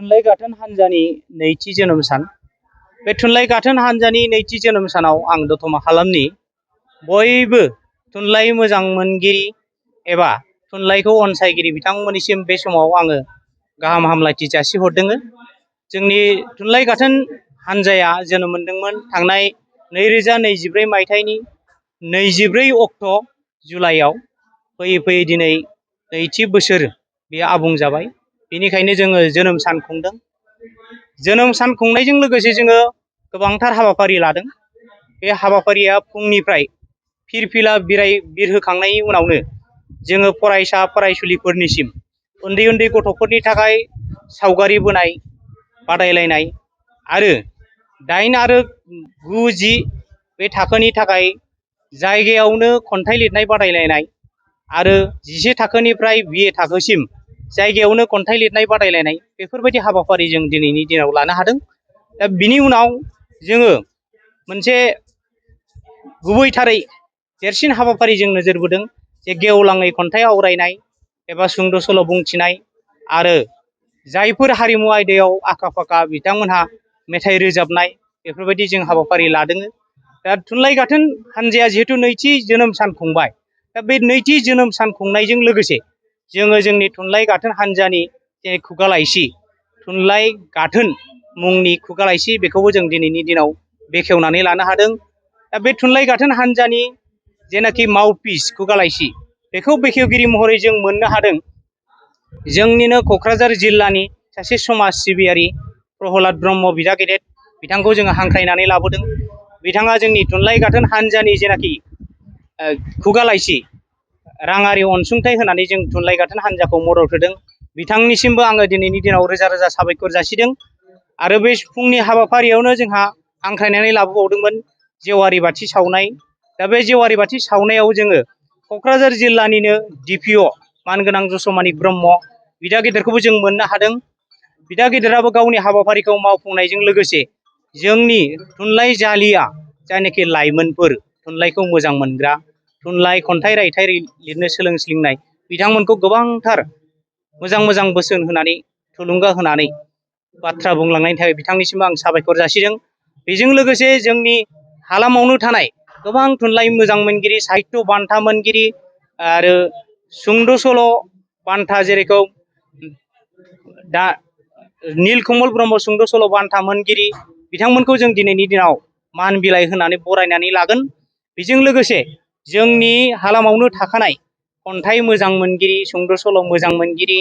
थुनलाइ गाथोन हान्जानि नैथि जोनोम सान। बे थुनलाइ गाथोन हान्जानि नैथि जोनोम सानाव आं दतमा हालामनि बयबो थुनलाइ मोजां मोनगिरि एबा थुनलाइखौ अनसायगिरि बिथांमोननिसिम बे समाव आङो गाहाम हामलायथि जासिहरदों। जोंनि थुनलाइ गाथोन हान्जाया जोनोम मोनदोंमोन थांनाय 2024 मायथाइनि 24 अक्ट' जुलाइआव। फैयै फैयै दिनै नैथि बोसोर बेयो आबुं जाबाय। बेनिखायनो जोङो जोनोम सान खुंदों। जोनोम सान खुंनायजों लोगोसे जोङो गोबांथार हाबाफारि लादों। बे हाबाफारिया फुंनिफ्राय फिरफिला बिरहोखांनायनि उनावनो जोङो फरायसा फरायसुलिफोरनिसिम उन्दै उन्दै गथ'फोरनि थाखाय सावगारि बोनाय बादायलायनाय आरो 8 आरो 9, 10 बे थाखोनि थाखाय जायगायावनो खन्थाइ लिरनाय बादायलायनाय आरो 11 थाखोनिफ्राय BA थाखोसिम जायगायावनो खन्थाइ लिरनाय बादायलायनाय बेफोरबायदि हाबाफारि जों दिनैनि दिनाव लानो हादों। दा बिनि उनाव जोङो मोनसे गुबैथारै देरसिन हाबाफारि जों नोजोर बोदों जे गेवलाङै खन्थाइ आवरायनाय एबा सुंद' सल' बुंथिनाय आरो जायफोर हारिमु आयदायाव आखा फाखा बिथांमोनहा मेथाइ रोजाबनाय बेफोरबायदि जों हाबाफारि लादों। दा थुनलाइ गाथोन हान्जाया जिहेथु नैथि जोनोम सान खुंबाय, दा बे नैथि जोनोम सान खुंनायजों लोगोसे जोङो जोंनि थुनलाइ गाथोन हान्जानि जे खुगा लाइसि थुनलाइ गाथोन मुंनि खुगा लाइसि बेखौबो जों दिनैनि दिनाव बेखेवनानै लानो हादों। दा बे थुनलाइ गाथोन हान्जानि जेनाखि माउथपिस खुगा लाइसि बेखौ बेखेवगिरि महरै जों मोननो हादों जोंनिनो क'क्राझार जिल्लानि सासे समाज सिबियारि प्रहलाद ब्रह्म बिदा गेदेर बिथांखौ जोङो हांख्रायनानै लाबोदों। बिथाङा जोंनि थुनलाइ गाथोन हान्जानि जेनाखि खुगा लाइसि राङारि अनसुंथाइ होनानै जों थुनलाइ गाथोन हान्जाखौ मदद होदों। बिथांनिसिमबो आङो दिनैनि दिनाव रोजा रोजा साबायखर जासिदों। आरो बे फुंनि हाबाफारियावनो जोंहा हांख्रायनानै लाबोबावदोंमोन जेवारि बाथि सावनाय। दा बे जेवारि बाथि सावनायाव जोङो क'क्राझार जिल्लानिनो DPO मानगोनां जसमानि ब्रह्म बिदा गेदेरखौबो जों मोननो हादों। बिदा गेदेराबो गावनि हाबाफारिखौ मावफुंनायजों लोगोसे जोंनि थुनलाइ जालिया जायनाखि लाइमोनफोर थुनलाइखौ मोजां मोनग्रा थुनलाइ खन्थाइ रायथाइ लिरनो सोलोंस्लिंनाय बिथांमोनखौ गोबांथार मोजां मोजां बोसोन होनानै थुलुंगा होनानै बाथ्रा बुंलांनायनि थाखाय बिथांनिसिमबो आं साबायखर जासिदों। बेजों लोगोसे जोंनि हालामावनो थानाय गोबां थुनलाइ मोजां मोनगिरि साहित्य बान्था मोनगिरि आरो सुंद' सल' बान्था जेरेखम दा नीलकमल ब्रह्म सुंद' सल' बान्था मोनगिरि बिथांमोनखौ जों दिनैनि दिनाव मान बिलाइ होनानै बरायनानै लागोन। बेजों लोगोसे जोंनि हालामावनो थाखानाय खन्थाइ मोजां मोनगिरि सुंद' सल' मोजां मोनगिरि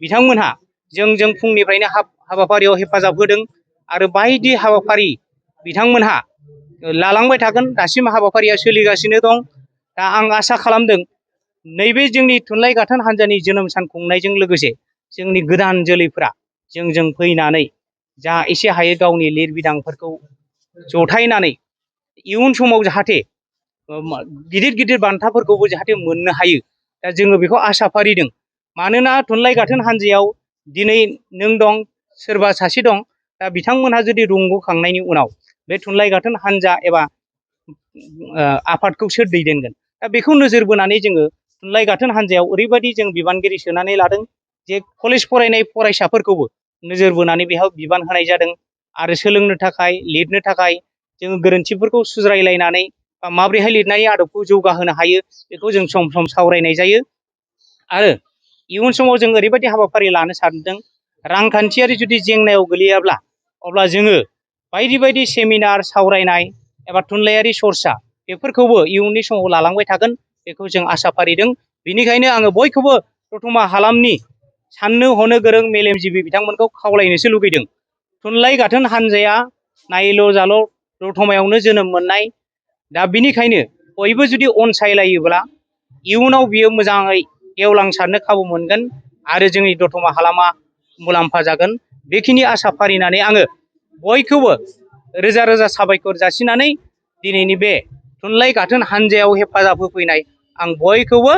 बिथांमोनहा जोंजों फुंनिफ्रायनो हाबाफारियाव हेफाजाब होदों आरो बायदि हाबाफारि बिथांमोनहा लालांबाय थागोन। दासिम हाबाफारिया सोलिगासिनो दं। दा आं आसा खालामदों नैबे जोंनि थुनलाइ गाथोन हान्जानि जोनोम सान खुंनायजों लोगोसे जोंनि गोदान जोलैफ्रा जोंजों फैनानै जा एसे हायो गावनि लिरबिदांफोरखौ जथायनानै इयुन समाव जाहाथे गिदिर गिदिर बान्थाफोरखौबो जाहाथे मोननो हायो। दा जोङो बेखौ आसा फारिदों। मानोना थुनलाइ गाथोन हान्जायाव दिनै नों दं सोरबा सासे दं, दा बिथांमोनहा जुदि रुंग'खांनायनि उनाव बे थुनलाइ गाथोन हान्जा एबा आफादखौ सोर दैदेनगोन। दा बेखौ नोजोर बोनानै जोङो थुनलाइ गाथोन हान्जायाव ओरैबायदि जों बिबानगिरि सोनानै लादों जे कलेज फरायनाय फरायसाफोरखौबो नोजोर बोनानै बेहाय बिबान होनाय जादों आरो सोलोंनो थाखाय लिरनो थाखाय जोङो गोरोन्थिफोरखौ सुज्रायलायनानै बा माबोरैहाय लिरनायनि आदबखौ जौगाहोनो हायो बेखौ जों सम सम सावरायनाय जायो। आरो इयुन समाव जों ओरैबायदि हाबाफारि लानो सानदों रांखान्थियारि जुदि जेंनायाव गोलैयाब्ला अब्ला जोङो बायदि बायदि सेमिनार सावरायनाय एबा थुनलाइयारि सरसा बेफोरखौबो इयुननि समाव लालांबाय थागोन बेखौ जों आसा फारिदों। बेनिखायनो आङो बयखौबो दतमा हालामनि साननो हनो गोरों मेलेमजिबि बिथांमोनखौ खावलायनोसो लुगैदों। थुनलाइ गाथोन हान्जाया नायल' जाल' दतमायावनो जोनोम मोननाय। दा बिनिखायनो बयबो जुदि अनसायलायोब्ला इयुनाव बियो मोजाङै गेवलांसारनो खाबु मोनगोन आरो जोंनि दतमा हालामा मुलाम्फा जागोन। बेखिनि आसा फारिनानै आङो बयखौबो रोजा रोजा साबायखर जासिनानै दिनैनि बे थुनलाइ गाथोन हान्जायाव हेफाजाब होफैनाय आं बयखौबो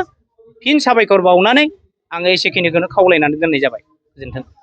फिन साबायखर बावनानै आङो एसेखिनिखौनो खावलायनानै दोननाय जाबाय। गोजोन्थों।